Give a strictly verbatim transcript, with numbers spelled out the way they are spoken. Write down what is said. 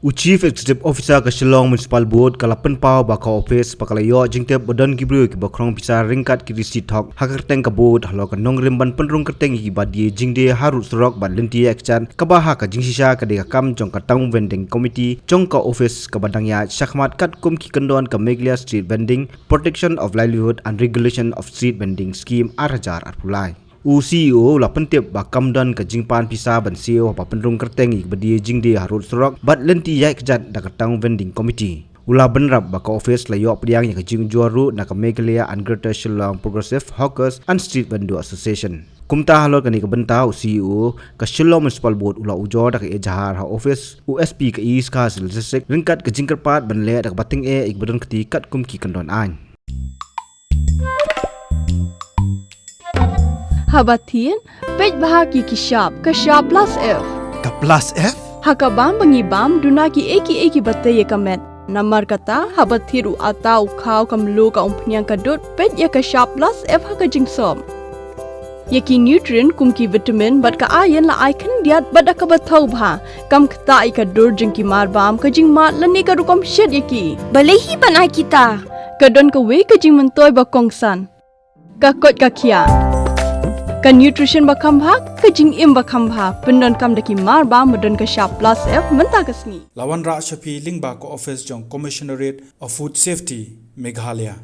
U Chief Executive Officer ka Shillong Municipal Board ka la pynpaw ba ka office ba ka la ïoh jingtip ba don ki briew kiba khrong pisa ryngkat ki receipt hok ha ka kyrteng ka board halor ka nongrim ban pynrung kyrteng ïa kiba die jingdie harud surok bad lynti ïaid kjat, kaba ha ka jingshisha ka dei ka kam jong ka Town Vending Committee jong ka office kaba dang ïaid shakhmat katkum ki kyndon ka Meghalaya Street Vending Protection of Livelihood and Regulation of Street Vending Scheme ar hajar arphew lai. U C E O u la pyntip ba kam don ka jingpan pisa ban siew haba pynrung kyrteng ïa kiba die jingdie harud surok bad lynti ïaid kjat da ka Town Vending Committee. U la bynrap ba ka office la ïoh pdiang ïa ka jingujor ruh na ka Meghalaya and Greater Shillong Progressive Hawkers and Street Vendor Association. Kumta halor kane ka bynta u C E O ka Shillong Municipal Board u la ujor da ka ejahar ha office u S P ka East Khasi Hills District ryngkat ka jingkyrpad ban leh da kaba tyngeh ïa kiba don kti katkum ki kyndon aiñ. Haba thied, peit bha ki ki shap, ka shap plus F. Ka plus F? Ha ka bam ba ngi bam, duna ki ei ki ei kiba tei ïa ka met. Namar kata, haba thied u atta, u khaw, ka mluh, ka umphniang, ka dud, peit ïa ka shap plus F ha ka jingsop. Ïa ki nutrient kum ki vitamin bad ka iron la ai khyndiat bad da kaba thaw bha. Kam ktah ïa ka dur jong ki mar bam, ka jingmad lane ka rukom shet ïa ki. Balei hi ban ai kita? Ka don kawei ka jingmyntoi ba kongsan. Ka koit ka khiah. Ka nutrition ba kham bha, ka jingim ba kham bha. Pyndonkam da ki mar bam ba don ka shap plus F mynta ka sngi. La wanrah sha phi lyngba ka office jong Commissionerate of Food Safety, Meghalaya.